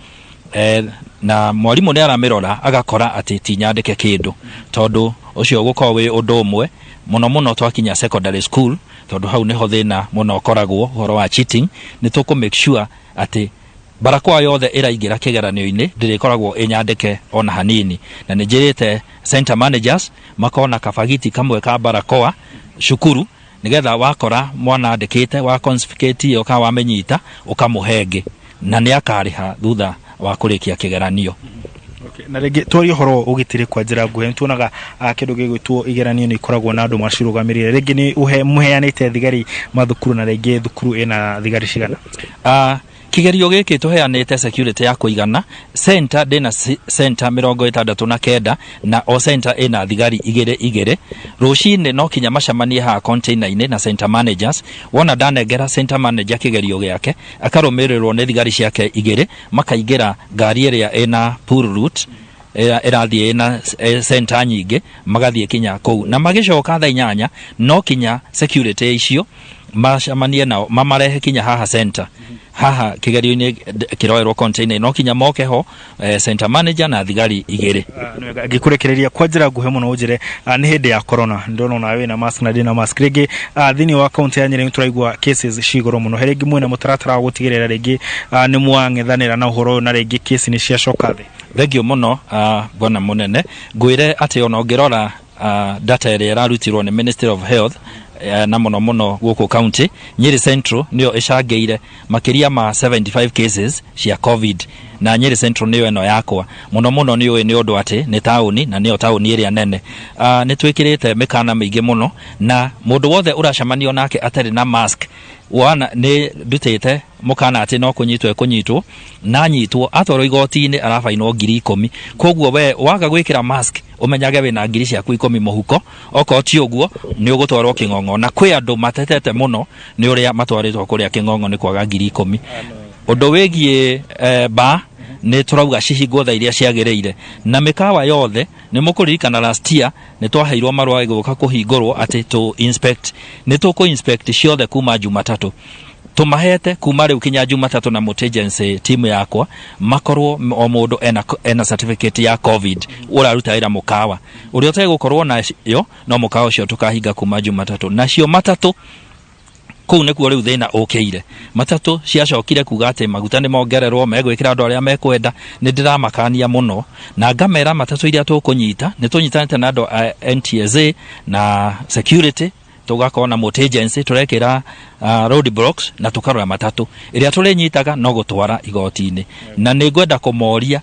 na mwarimũ nĩ aramĩrora agakora atĩ ti nyandĩke kĩndũ, tondũ ũcio ũgũkorwo wĩ ũndũ ũmwe mũno mũno twakinya secondary school, tondũ hau nĩho thĩna mũno ũkoragwo ũhoro wa cheating. Nĩ tũkũ make sure atĩ barakoa yothe ĩraingĩra kĩgeranio-inĩ ndĩrĩkoragwo ĩnyandĩke ona hanini, na nĩ njĩrĩte center managers makorwo na kabagiti kamwe ka barakoa cukuru, nĩgetha wakora mwana andĩkĩte wa confiscate ĩyo kana wamĩnyita ũkamũhe ĩngĩ, na nĩ akarĩha thutha wa kũrĩkia kĩgeranio. Okay. Na rĩngĩ twarie ũhoro ũgitĩri kwa njĩra nguhĩ. Nĩ tuonaga kĩndũ gĩgwĩtwo igeranio nĩ ikoragwo na andũ macirũgamĩrĩire. Rĩngĩ nĩ mũheanĩte thigari mathukuru, na rĩngĩ thukuru ĩna thigari cigana? Kĩgerio gĩkĩ tũheanĩte security ya kũigana. Center ndĩna center 69, na o center ĩna thigari igĩrĩ igĩrĩ. Rũcinĩ no kinya macemanie haha container-inĩ na center managers. Wona ndanengera center manager kĩgerio gĩake, akarũmĩrĩrwo nĩ thigari ciake igĩrĩ, makaingĩra ngari ĩrĩa ĩna pull route ĩrĩa ĩrathiĩ ĩna center nyingĩ, magathiĩ kinya kũu. Na magĩcoka thaa 8 no kinya security icio macemanie nao mamarehe kinya haha center. Haha kĩgerio-inĩ kĩroerwo container, no kinya moke ho, center manager na thigari igĩrĩ. Nĩ wega. Ngĩkũrekereria kwa njĩra nguhĩ mũno ũnjĩre, nĩ hĩndĩ ya corona, ndĩrona onawe wĩna mask na ndĩna mask. Rĩngĩ thĩinĩ wa kaunti ya Nyĩrĩ nĩ tũraigua cases ci igũrũ mũno. He rĩngĩ mwĩna mũtaratara wa gũtigĩrĩra rĩngĩ nĩ mwang'ethanĩra na ũhoro ũyũ na rĩngĩ case nĩ ciacoka thĩ? Thengio mũno, bwana mũnene. Ngwĩre atĩ ona ũngĩrora data ĩrĩa ĩrarutirwo nĩ Ministry of Health, na mũno mũno gũkũ county Nyeri Central nĩyo ĩcangĩire makĩria ma 75 cases cia COVID, na Nyeri Central nĩyo ĩno yakwa mũno mũno. Nĩ ũĩ nĩ ũndũ atĩ nĩ taũni na nĩyo taũni ĩrĩa nene. Nĩ twĩkĩrĩte mĩkana mĩingĩ mũno, na mũndũ wothe ũracemanio nake atarĩ na mask wana nĩ ndutĩte mũkana atĩ no kũnyitwo ekũnyitwo, na anyitwo atwarwo igoti-inĩ arabainwo 10,000. Koguo we waga gwĩkĩra mask, ũmenyage wĩna ngiri ciaku 10 mũhuko. Okorwo ti ũguo, nĩ ũgũtwarwo kĩng'ong'o, na kwĩ andũ matetete mũno nĩ ũrĩa matwarĩtwo kũrĩa kĩng'ong'o nĩ kwaga 10,000. Ũndũ wĩgiĩ bar, nĩ tũrauga cihingwo thaa iria ciagĩrĩire, na mĩkawa yothe. Nĩ mũkũririkana last year nĩ twaheirwo marũa gũka kũhingũrwo atĩ tũ inspect. Nĩ tũkũ inspect ciothe kuma Jumatatũ. Tũmahete kuma rĩu kinya Jumatatũ na multi agency team yakwa makorwo o mũndũ ena certificate ya COVID ũraruta wĩra mũkawa. Ũrĩa ũtegũkorwo nayo, no mũkawa ũcio tũkahinga kuma Jumatatũ. Nacio matatũ, kũu nĩkuo rĩu thĩna ũkĩire. Matatũ ciacokire kuga atĩ maguta nĩ mongererwo, megwĩkĩra andũ arĩa mekwenda. Nĩ ndĩramakania mũno na ngamera matatũ iria tũkũnyita, nĩ tũnyitanĩte na andũ a NTSA na security, tũgakorwo na multi agency, tũrekĩra road blocks na tũkarora matatũ ĩrĩa tũrĩnyitaga no gũtwara igoti-inĩ. Na nĩ ngwenda kũmoria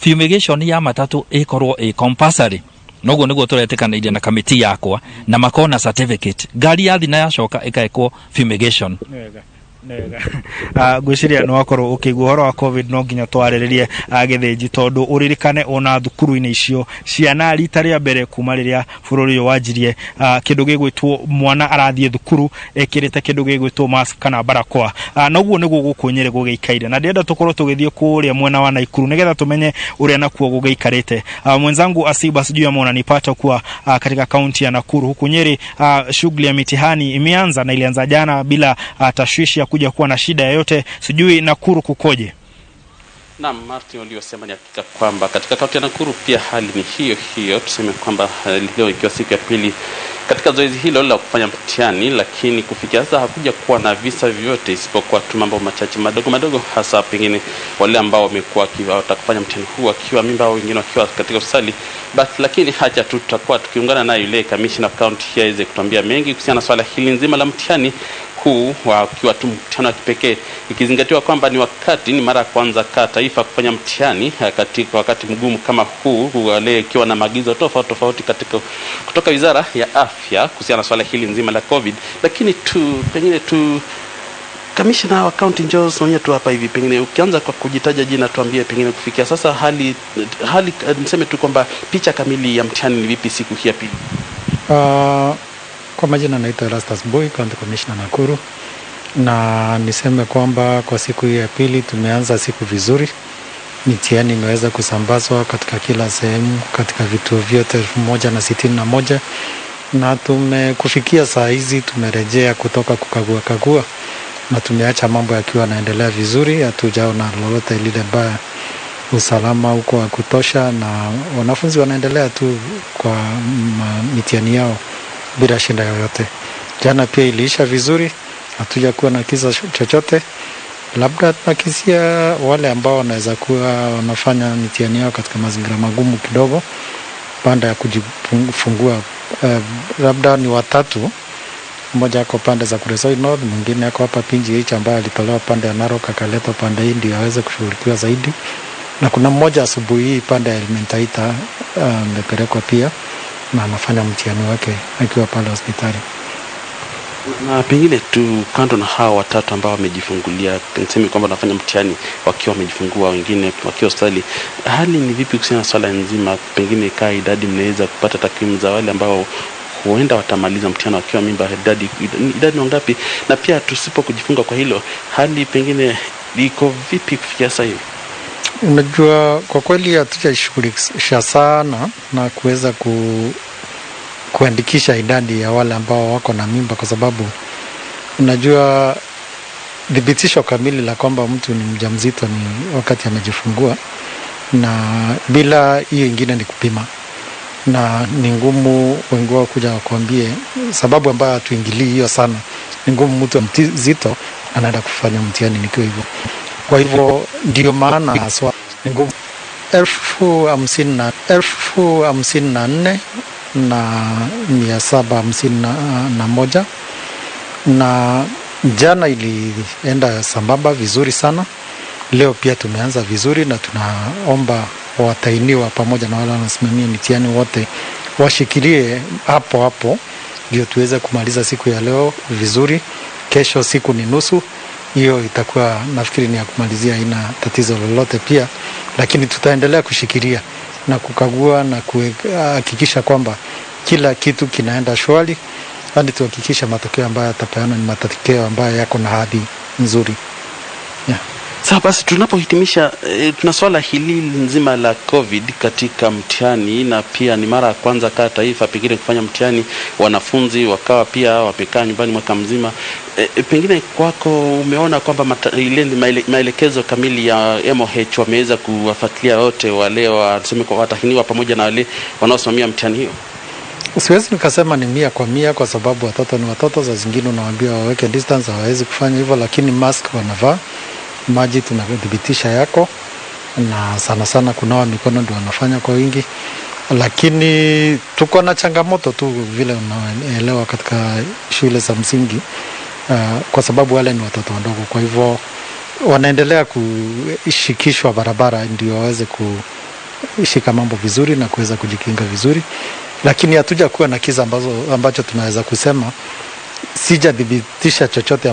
fumigation ya matatũ ĩkorwo ĩ compulsory. Noguo nĩguo tũretĩkanĩirie na kamĩti yakwa, na makorwo na certificate, ngari yathi na yacoka ĩkekwo fumigation. Ngwĩciria nĩ wakorwo ũkĩigua ũhoro wa COVID, no nginya twarĩrĩrie gĩthĩnji, tondũ ũririkane ona thukuru-inĩ icio ciana, rita rĩa mbere kuma rĩrĩa bũrũri ũyũ wanjirie kĩndũ gĩgwĩtwo mwana arathiĩ thukuru ekĩrĩte kĩndũ gĩgwĩtwo mask kana barakoa. Noguo nĩguo gũkũ Nyĩrĩ gũgĩikaire, na ndĩrenda tũkorwo tũgĩthiĩ kũrĩa mwena wa Naikuru nĩgetha tũmenye ũrĩa nakuo gũgĩikarĩte. Mwenzangu Asiba, sijui ama unanipata kuwa katika kaunti ya Nakuru. Huku Nyeri shughuli ya mitihani imeanza na ilianza jana bila tashwishi ya kuja kuwa na shida yoyote. Sijui Nakuru kukoje? Naam, Martin, uliosema ni hakika kwamba katika kaunti ya Nakuru pia hali ni hiyo hiyo. Tuseme kwamba leo ikiwa siku ya pili katika zoezi hilo la kufanya mtihani, lakini kufikia sasa hakuja kuwa na visa vyovyote isipokuwa tu mambo machache madogo madogo, hasa pengine wale ambao wamekuwa watakufanya mtihani huu wakiwa mimba au wengine wakiwa katika hospitali. But lakini hacha tu tutakuwa tukiungana naye yule commissioner of county here aweze kutuambia mengi kuhusiana na swala hili nzima la mtihani huu, wakiwa tu mtihani wa kipekee, ikizingatiwa kwamba ni wakati ni mara ya kwanza ka taifa kufanya mtihani katika wakati mgumu kama huu, wale ikiwa na maagizo tofauti tofauti katika kutoka Wizara ya Afya kuhusiana na swala hili nzima la COVID. Lakini tu pengine tu kamishna wa kaunti, njoo usimamie tu hapa hivi, pengine ukianza kwa kujitaja jina, tuambie pengine kufikia sasa hali niseme tu kwamba picha kamili ya mtihani ni vipi siku hii ya pili? Kwa majina naitwa Erastus Boy, County Commissioner Nakuru, na niseme kwamba kwa siku hii ya pili tumeanza siku vizuri. Mitihani imeweza kusambazwa katika kila sehemu katika vituo vyote 1061, na tumekufikia saa hizi tumerejea kutoka kukagua kagua na tumeacha mambo yakiwa yanaendelea vizuri, hatujaona lolote lile baya. Usalama uko wa kutosha na wanafunzi wanaendelea tu kwa mitihani yao bila shida yoyote. Jana pia iliisha vizuri, hatujakuwa na kisa chochote. Labda tunakisia wale ambao wanaweza kuwa wanafanya mitihani yao katika mazingira magumu kidogo baada ya kujifungua. Labda ni watatu, mmoja ako pande za Kuresoi North, mwingine ako hapa PGH ambaye alitolewa pande ya Narok akaletwa pande hii ndio aweze kushughulikiwa zaidi, na kuna mmoja asubuhi hii pande ya Elementaita amepelekwa pia na anafanya mtihani wake akiwa pale hospitali. Na pengine tu kando na hawa watatu ambao wamejifungulia, niseme kwamba wanafanya mtihani wakiwa wamejifungua, wengine wakiwa hospitali, hali ni vipi kuhusiana na swala nzima? Pengine kaa idadi, mnaweza kupata takwimu za wale ambao huenda watamaliza mtihani wakiwa mimba, idadi ni wangapi? Na pia tusipo kujifunga kwa hilo, hali pengine iko vipi kufikia sasa hivi? Unajua, kwa kweli hatujashughulisha sana na kuweza kuandikisha idadi ya wale ambao wako na mimba, kwa sababu unajua thibitisho kamili la kwamba mtu ni mjamzito ni wakati amejifungua, na bila hiyo ingine ni kupima, na ni ngumu wengi wao kuja wakuambie, sababu ambayo hatuingilii hiyo sana. Ni ngumu mtu mzito anaenda kufanya mtihani nikiwa hivyo. Kwa hivyo ndio maana haswa ni ngumu. 54,000. na 751, na jana ilienda sambamba vizuri sana. Leo pia tumeanza vizuri, na tunaomba watainiwa pamoja na wale wanasimamia mitihani wote washikilie hapo hapo, ndio tuweze kumaliza siku ya leo vizuri. Kesho siku ni nusu, hiyo itakuwa nafikiri ni ya kumalizia, haina tatizo lolote pia, lakini tutaendelea kushikilia na kukagua na kuhakikisha kwamba kila kitu kinaenda shwari, hadi tuhakikisha matokeo ambayo yatapeana ni matokeo ambayo yako na hadhi nzuri. Yeah. Sawa basi, tunapohitimisha tuna swala hili nzima la COVID katika mtihani, na pia ni mara ya kwanza kaa taifa pengine kufanya mtihani, wanafunzi wakawa pia wamekaa nyumbani mwaka mzima. Pengine kwako umeona kwamba ile maelekezo kamili ya MOH wameweza kuwafuatilia wote wale tuseme kwa watahiniwa pamoja na wale wanaosimamia mtihani hiyo? Siwezi nikasema ni 100% kwa sababu watoto ni watoto, za zingine unawaambia waweke distance, hawawezi kufanya hivyo, lakini mask wanavaa, maji tunadhibitisha yako, na sana sana kunawa mikono ndio wanafanya kwa wingi. Lakini tuko na changamoto tu vile unaelewa katika shule za msingi, kwa sababu wale ni watoto wadogo, kwa hivyo wanaendelea kushikishwa barabara ndio waweze kushika mambo vizuri na kuweza kujikinga vizuri. Lakini hatuja kuwa na kisa ambacho tunaweza kusema, sijadhibitisha chochote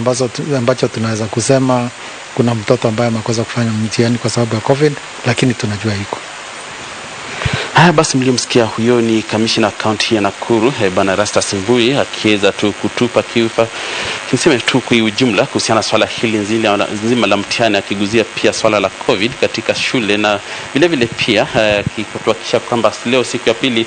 ambacho tunaweza kusema kuna mtoto ambaye amekosa kufanya mtihani kwa sababu ya COVID, lakini tunajua iko. Haya basi, mliomsikia huyo ni kamishna kaunti ya Nakuru Bwana Erastus Mbui akiweza tu kutupa kiufa niseme tu kwa ujumla kuhusiana na swala hili nzima la mtihani, akiguzia pia swala la COVID katika shule na vile vile pia kuhakikisha kwamba leo siku ya pili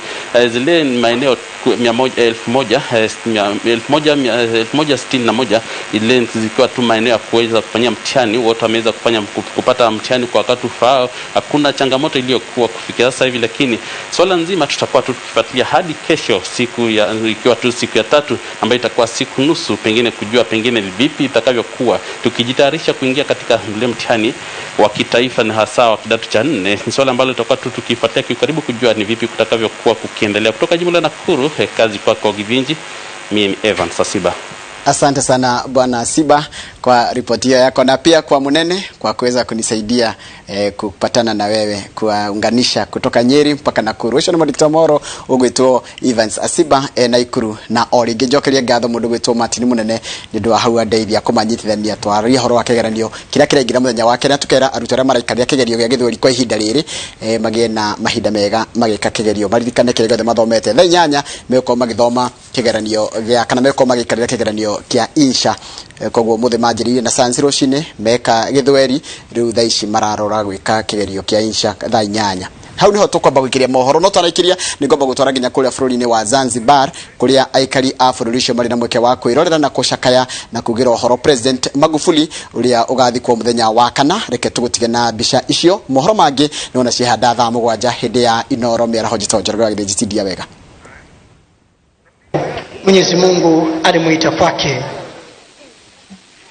zile maeneo 1061 ile zikiwa tu maeneo ya kuweza kufanyia mtihani, wote wameweza kufanya kupata mtihani kwa wakati ufaao, hakuna changamoto iliyokuwa kufikia sasa hivi. Lakini swala nzima tutakuwa tu tukifuatilia hadi kesho, siku ya ikiwa tu siku ya tatu ambayo itakuwa siku nusu, pengine kujua pengine vipi itakavyokuwa tukijitayarisha kuingia katika ule mtihani wa kitaifa na hasa wa kidato cha 4. Ni swala ambalo tutakuwa tu tukifuatilia kwa karibu kujua ni vipi kutakavyokuwa kukiendelea. Kutoka jimbo la Nakuru, kazi kwako Givinji, mimi ni Evan Sasiba. Asante sana Bwana Siba kwa ripoti yako, na pia kwa Munene kwa kuweza kunisaidia kupatana na wewe kuunganisha kutoka Nyeri mpaka Nakuru. Ucio ni Mwandĩki Moro ugwitwo Evans Asiba Naikuru na o rĩngĩ njokerie ngatho mũndũ gwitwo Martin Munene nĩ ũndũ wa hau andeithia kũmanyitithania twaria ũhoro wa kĩgeranio kĩrĩa kĩraingĩra mũthenya wa kerĩ, na tukera arutwo arĩa maraikarĩra kĩgerio gĩa gĩthweri kwa ihinda rĩrĩ magĩe na mahinda mega magĩka kĩgerio, maririkane kĩrĩa gĩothe mathomete. Thaa 8 megũkorwo magĩthoma kĩgeranio gĩa kana megũkorwo magĩikarĩra kĩgeranio kĩa insha. Koguo mũthĩ manjĩrĩirie na science rũcinĩ, meka gĩthweri, rĩu thaa ici mararora gwĩka kĩgerio kĩa insha thaa 8. Hau niho tũkwamba gũikĩria mohoro, no twaraikiria nĩ ngwamba gũtwara nginya kũrĩa bũrũri-inĩ wa Zanzibar, kũrĩa aikari a bũrũri ũcio marĩ na mweke wa kwĩrorera na kũcakaya na kugĩra ũhoro President Magufuli ũrĩa ũgathikwo mũthenya wa kana. Reke tũgũtige na mbica icio, mohoro mangĩ nĩwona ciehanda thaa 7 hĩndĩ ya Inoro mĩaraho. Njĩtagwo Njoroge wa Gĩthĩnji, tindia wega. Mwenyezi Mungu alimuita kwake.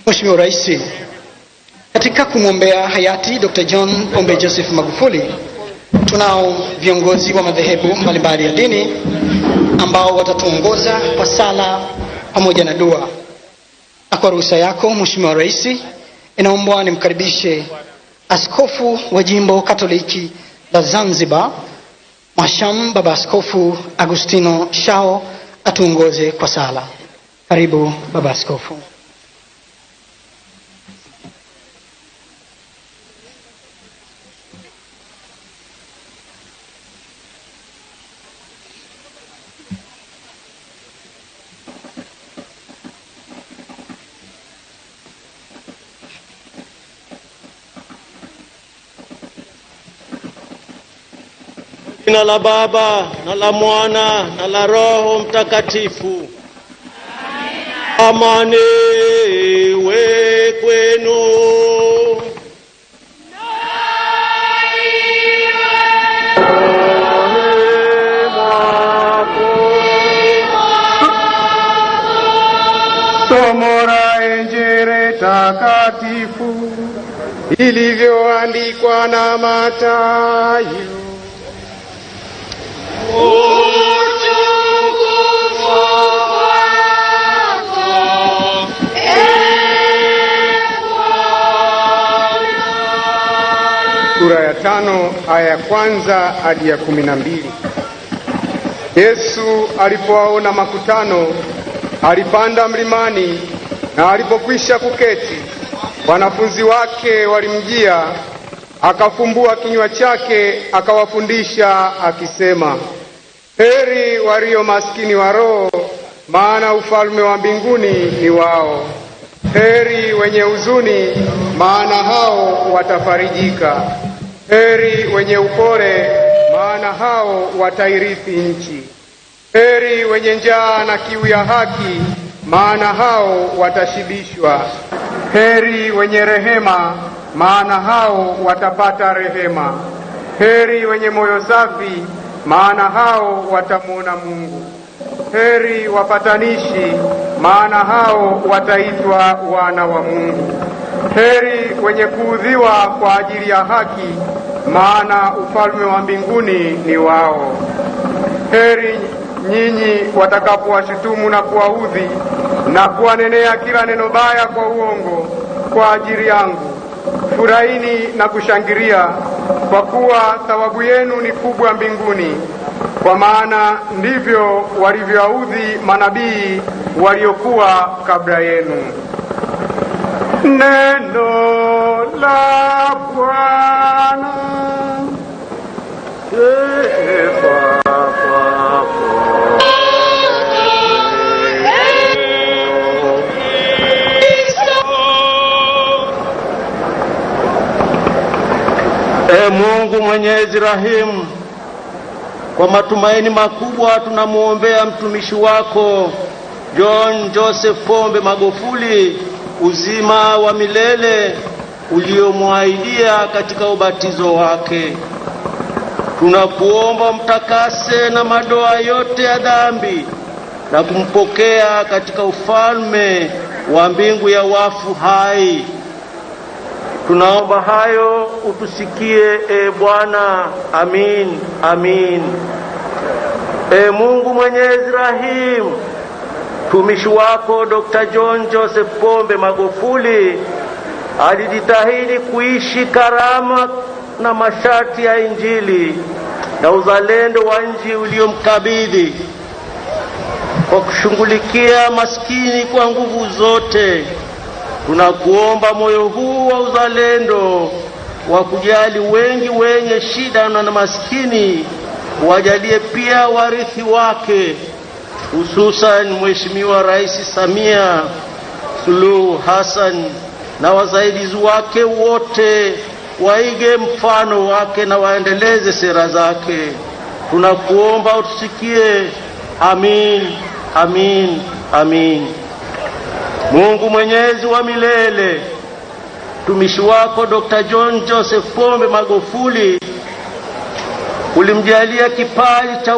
Mheshimiwa Rais, katika kumwombea hayati Dr. John Pombe Joseph Magufuli, tunao viongozi wa madhehebu mbalimbali ya dini ambao watatuongoza kwa sala pamoja na dua. Na kwa ruhusa yako Mheshimiwa Rais, inaombwa nimkaribishe Askofu wa Jimbo Katoliki la Zanzibar, Mhashamu Baba Askofu Agustino Shao atuongoze kwa sala. Karibu Baba Askofu. Jina la Baba na la Mwana na la Roho Mtakatifu. Amani iwe kwenu. Somo la Injili takatifu ilivyoandikwa na Mathayo. 5 aya ya 1 hadi ya 12. Yesu alipowaona makutano, alipanda mlimani, na alipokwisha kuketi, wanafunzi wake walimjia. Akafumbua kinywa chake akawafundisha akisema, heri walio maskini wa roho, maana ufalme wa mbinguni ni wao. Heri wenye huzuni, maana hao watafarijika. Heri wenye upole, maana hao watairithi nchi. Heri wenye njaa na kiu ya haki, maana hao watashibishwa. Heri wenye rehema, maana hao watapata rehema. Heri wenye moyo safi, maana hao watamwona Mungu. Heri wapatanishi, maana hao wataitwa wana wa Mungu. Heri wenye kuudhiwa kwa ajili ya haki, maana ufalme wa mbinguni ni wao. Heri nyinyi watakapowashutumu na kuwaudhi na kuwanenea kila neno baya kwa uongo kwa ajili yangu. Furahini na kushangilia, kwa kuwa thawabu yenu ni kubwa mbinguni, kwa maana ndivyo walivyowaudhi manabii waliokuwa kabla yenu. Neno la Bwana. Sifa kwako. E Mungu Mwenyezi Rahimu, kwa matumaini makubwa tunamwombea mtumishi wako John Joseph Pombe Magufuli uzima wa milele uliomwahidia katika ubatizo wake. Tunakuomba mtakase na madoa yote ya dhambi na kumpokea katika ufalme wa mbingu ya wafu hai. Tunaomba hayo utusikie, e Bwana. Amin, amin. E Mungu Mwenyezi Rahimu, mtumishi wako Dr. John Joseph Pombe Magufuli alijitahidi kuishi karama na masharti ya Injili na uzalendo wa nchi uliomkabidhi kwa kushughulikia maskini kwa nguvu zote. Tunakuomba moyo huu wa uzalendo wa kujali wengi wenye shida na maskini wajalie pia warithi wake, hususan Mheshimiwa Rais Samia Suluhu Hassan na wasaidizi wake wote waige mfano wake na waendeleze sera zake. Tunakuomba utusikie. Amin, amin, amin. Mungu Mwenyezi wa milele, mtumishi wako Dr. John Joseph Pombe Magufuli ulimjalia kipaji cha